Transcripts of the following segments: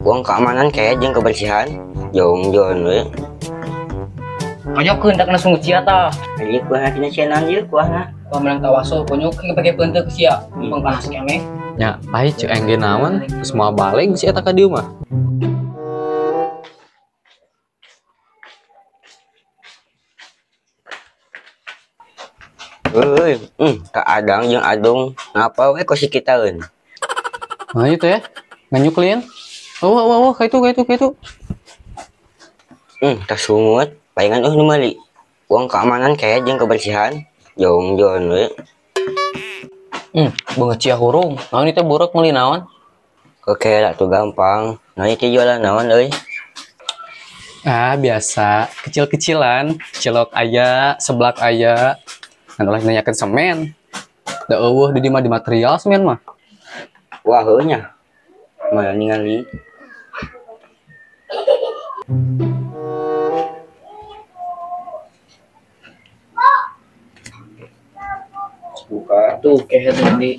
Uang keamanan kayak jeung kebersihan jongjon we. Konyokkeun tak kena sungut sia tah. Ieu kuahna tina cenang ieu kuahna. Kuah menang tawasul konyok pake peunteuk sia. Mumpung panas keneh. Nya, pai ceu engge naon geus moal balik si eta ka dieu mah. Euy, ka Adang jeung Adung ngapa we ku si kitaeun. Nah itu ya, nganyuk lien. Oh, oh, oh, kayak itu. Tas sungut, palingan nu meuli. Uang keamanan kayak jeung kebersihan, jongjon we. Beungeut cia hurung. Naon ieu teh buruk meuli naon? Oke lah tuh gampang. Naon ieu jualan naon euy? Ah, biasa, kecil-kecilan, cilok aya, seblak aya. Ngan ulah nanyakeun semen. Da eueuh di dieu mah di material semen mah. Wah, heuh nya. Malah ningali. Buka tuh kehet nanti.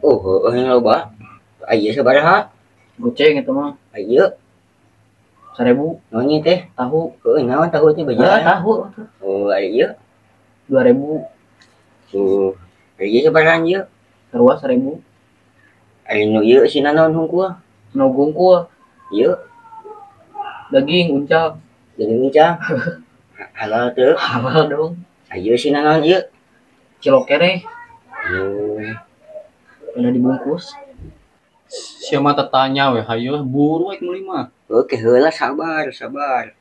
Oh, heueuh loba. Aya sabaraha? Goceng eta mah. Aya 1000. Naon ieu teh? Tahu. Heueuh naon tahu teh bejaan? Tahu. Oh, aya 2000. Tuh, aya sabaraha ieu? Sarua 1000. Aya nu ieu sina naon hungkul? Nu hungkul. Ieu daging uncang. Daging uncang. Halal teu? Halal dong. Aya sina naon ieu? Cilok keneh. Udah dibungkus. Sia mah tetanya we hayu buru we meuli mah. Oke heula sabar, sabar.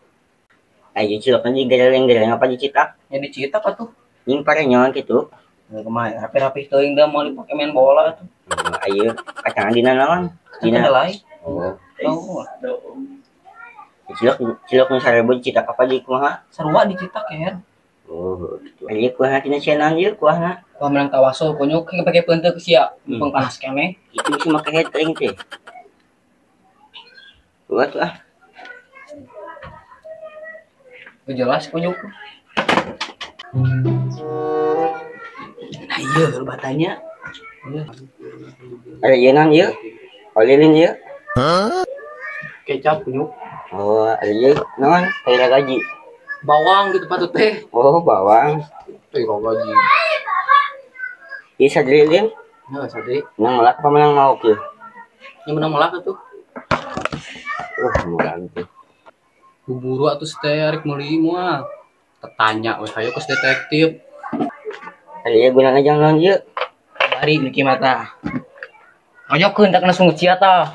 Ayo cilok anjing gereleng-gereleng apa dicitak? Ya dicitak atuh. Nying parenyon kitu. Kumaha rapi-rapi teuing da mau dipake main bola atuh. Ayo kacang dina naon? Dina kedelai. Oh. Oh. Cilok cilok nu 1000 dicitak apa di kumaha? Sarua dicitak ya. Oh, gitu. Ayo kuahna tina cenang ieu kuahna. Kuah menang tawasul konyok pake peunteuk sia. Mumpung panas keneh. Itu sih make head kering teh. Buat ah. Jelas konyok. Nah iya batanya. Ada ieu naon ieu? Olilin ieu. Kecap konyok. Oh, ada ieu naon? Kayak gaji. Bawang gitu patut teh. Oh, bawang. Gaji. Ieu sadri lin? Heeh, sadri. Menang melak apa menang mauk ieu? Yang menang melak atuh. Murah tuh. Buburu atuh teh arek meuli moal. Tetanya we hayu kos detektif. Ari ieu gunana jang naon ieu? Bari miki mata. Konyokkeun tak kena sungut sia tah.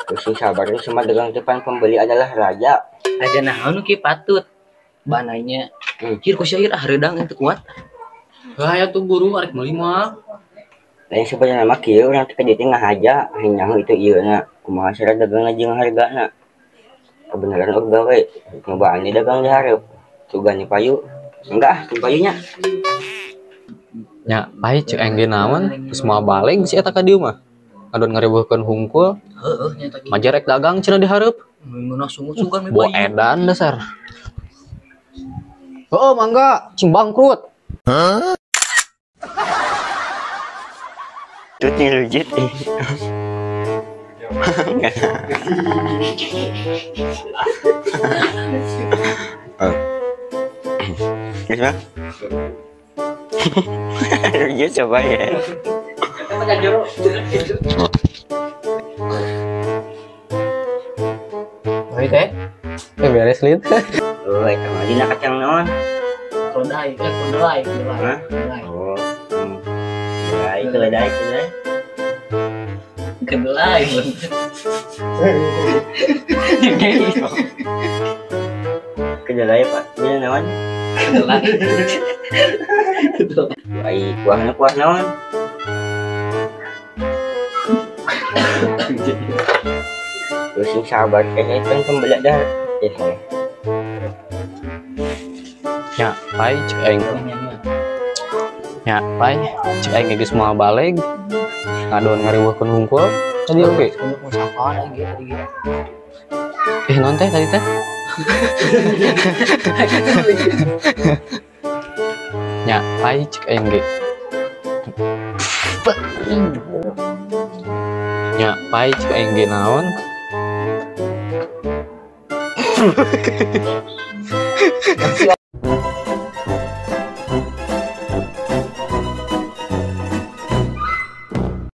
Terus sabar sama dagang depan pembeli adalah raja. Raja naon ki patut. Bananya. Hir ku syair ah reudang teu kuat. Heuh aya tuh buru arek meuli mah. Lain sebenarnya mah kieu urang teh ka dieu teh ngahaja nyaho itu ieu na. Kumaha cara dagangna jeung hargana. Kebenaran og gawe nyobaan di dagang di hareup. Tugan payu. Enggak, teu payunya. Nya, pai ceu engge naon geus moal balik si eta ka dieu mah. Adon ngariweuhkeun hungkul. Heueuh nya tadi. Majar rek dagang cenah di hareup. Meunah sungut-sugan we payu. Bo edan dasar. Oh, mangga, cing bangkrut. Hah? Itu legit. Gimana? Legit coba ya. Baik teh. Beres lin. Oh, itu mah dina kacang naon? Keledai, kedelai, kedelai. Oh. Kedelai, keledai, kedelai. Kedelai. Kedelai, Pak. Dina naon? Kedelai. Ai, kuahna kuah naon? Terus sing sabar kayaknya kan pembeli dah. Nya, pai cek aing. Nya, pai cek aing geus moal baleg. Ngadon ngariweuhkeun hungkul. Tadi oke. Non teh tadi teh. Nya, pai cek aing ge. Nya, pai cek aing ge naon? Masih.